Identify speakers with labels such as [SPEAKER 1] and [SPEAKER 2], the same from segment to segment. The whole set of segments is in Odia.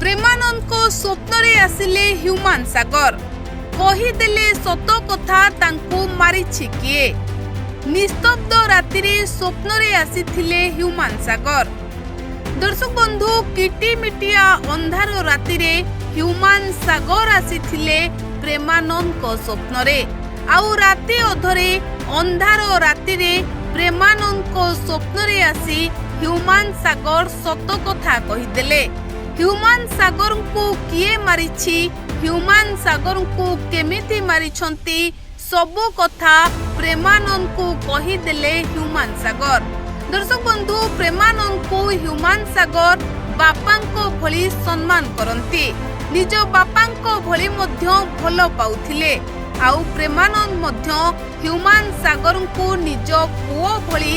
[SPEAKER 1] ପ୍ରେମାନନ୍ଦଙ୍କ ସ୍ୱପ୍ନରେ ଆସିଲେ ହ୍ୟୁମାନ ସାଗର, କହିଦେଲେ ସତ କଥା, ତାଙ୍କୁ ମାରିଛି କିଏ। ନିସ୍ତବ୍ଧ ରାତିରେ ସ୍ୱପ୍ନରେ ଆସିଥିଲେ ହ୍ୟୁମାନ ସାଗର। ଦର୍ଶକ ବନ୍ଧୁ, କିଟିମିଟିଆ ଅନ୍ଧାର ରାତିରେ ହ୍ୟୁମାନ ସାଗର ଆସିଥିଲେ ପ୍ରେମାନନ୍ଦଙ୍କ ସ୍ୱପ୍ନରେ। ଆଉ ରାତି ଅଧରେ ଅନ୍ଧାର ରାତିରେ ପ୍ରେମାନନ୍ଦଙ୍କ ସ୍ୱପ୍ନରେ ଆସି ହ୍ୟୁମାନ ସାଗର ସତ କଥା କହିଦେଲେ। ହ୍ୟୁମାନ ସାଗରଙ୍କୁ କିଏ ମାରିଛି, ହ୍ୟୁମାନ ସାଗରଙ୍କୁ କେମିତି ମାରିଛନ୍ତି, ସବୁ କଥା ପ୍ରେମାନନ୍ଦଙ୍କୁ କହିଦେଲେ ହ୍ୟୁମାନ ସାଗର। ଦର୍ଶକ ବନ୍ଧୁ, ପ୍ରେମାନନ୍ଦଙ୍କୁ ହ୍ୟୁମାନ ସାଗର ବାପାଙ୍କ ଭଳି ସମ୍ମାନ କରନ୍ତି, ନିଜ ବାପାଙ୍କ ଭଳି ମଧ୍ୟ ଭଲ ପାଉଥିଲେ। ଆଉ ପ୍ରେମାନନ୍ଦ ମଧ୍ୟ ହ୍ୟୁମାନ ସାଗରଙ୍କୁ ନିଜ ପୁଅ ଭଳି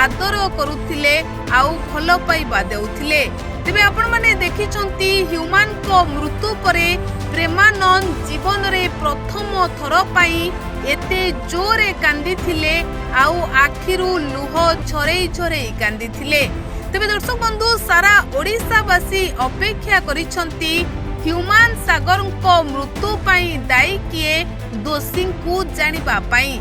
[SPEAKER 1] ଆଦର କରୁଥିଲେ ଆଉ ଭଲ ପାଇବା ଦେଉଥିଲେ। ତେବେ ଆପଣମାନେ ଦେଖିଛନ୍ତି, ହ୍ୟୁମାନଙ୍କ ମୃତ୍ୟୁ ପରେ ପ୍ରେମାନନ୍ଦ ଜୀବନରେ ପ୍ରଥମ ଥର ପାଇଁ ଏତେ ଜୋରେ କାନ୍ଦିଥିଲେ ଆଉ ଆଖିରୁ ଲୁହ ଝରେଇ ଝରେଇ କାନ୍ଦିଥିଲେ। ତେବେ ଦର୍ଶକ ବନ୍ଧୁ, ସାରା ଓଡ଼ିଶାବାସୀ ଅପେକ୍ଷା କରିଛନ୍ତି ହ୍ୟୁମାନ ସାଗରଙ୍କ ମୃତ୍ୟୁ ପାଇଁ ଦାୟୀ କିଏ, ଦୋଷୀଙ୍କୁ ଜାଣିବା ପାଇଁ।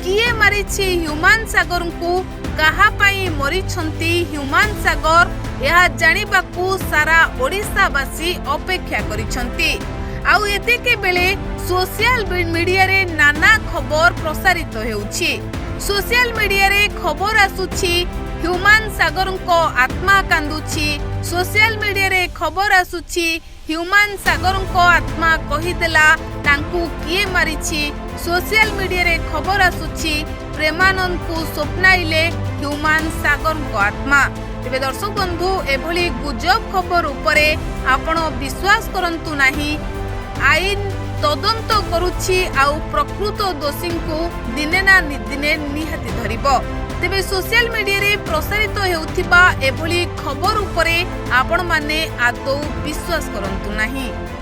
[SPEAKER 1] କିଏ ମାରିଛି ହ୍ୟୁମାନ ସାଗରଙ୍କୁ, କାହା ପାଇଁ ମରିଛନ୍ତି ହ୍ୟୁମାନ ସାଗର, ଏହା ଜାଣିବାକୁ ସାରା ଓଡ଼ିଶାବାସୀ ଅପେକ୍ଷା କରିଛନ୍ତି। ଆଉ ଏତିକି ବେଳେ ସୋସିଆଲ ମିଡିଆରେ ନାନା ଖବର ପ୍ରସାରିତ ହେଉଛି। ସୋସିଆଲ ମିଡିଆରେ ଖବର ଆସୁଛି ହ୍ୟୁମାନ ସାଗରଙ୍କ ଆତ୍ମା କାନ୍ଦୁଛି। ସୋସିଆଲ ମିଡିଆରେ ଖବର ଆସୁଛି ହ୍ୟୁମାନ ସାଗରଙ୍କ ଆତ୍ମା କହିଦେଲା ତାଙ୍କୁ କିଏ ମାରିଛି। ସୋସିଆଲ ମିଡିଆରେ ଖବର ଆସୁଛି ପ୍ରେମାନନ୍ଦଙ୍କୁ ସ୍ୱପ୍ନାଇଲେ ହ୍ୟୁମାନ ସାଗରଙ୍କ ଆତ୍ମା। ତେବେ ଦର୍ଶକ ବନ୍ଧୁ, ଏଭଳି ଗୁଜବ ଖବର ଉପରେ ଆପଣ ବିଶ୍ୱାସ କରନ୍ତୁ ନାହିଁ। ଆଇନ ତଦନ୍ତ କରୁଛି ଆଉ ପ୍ରକୃତ ଦୋଷୀଙ୍କୁ ଦିନେ ନା ଦିନେ ନିହାତି ଧରିବ। ତେବେ ସୋସିଆଲ ମିଡିଆରେ ପ୍ରସାରିତ ହେଉଥିବା ଏଭଳି ଖବର ଉପରେ ଆପଣମାନେ ଆଦୌ ବିଶ୍ୱାସ କରନ୍ତୁ ନାହିଁ।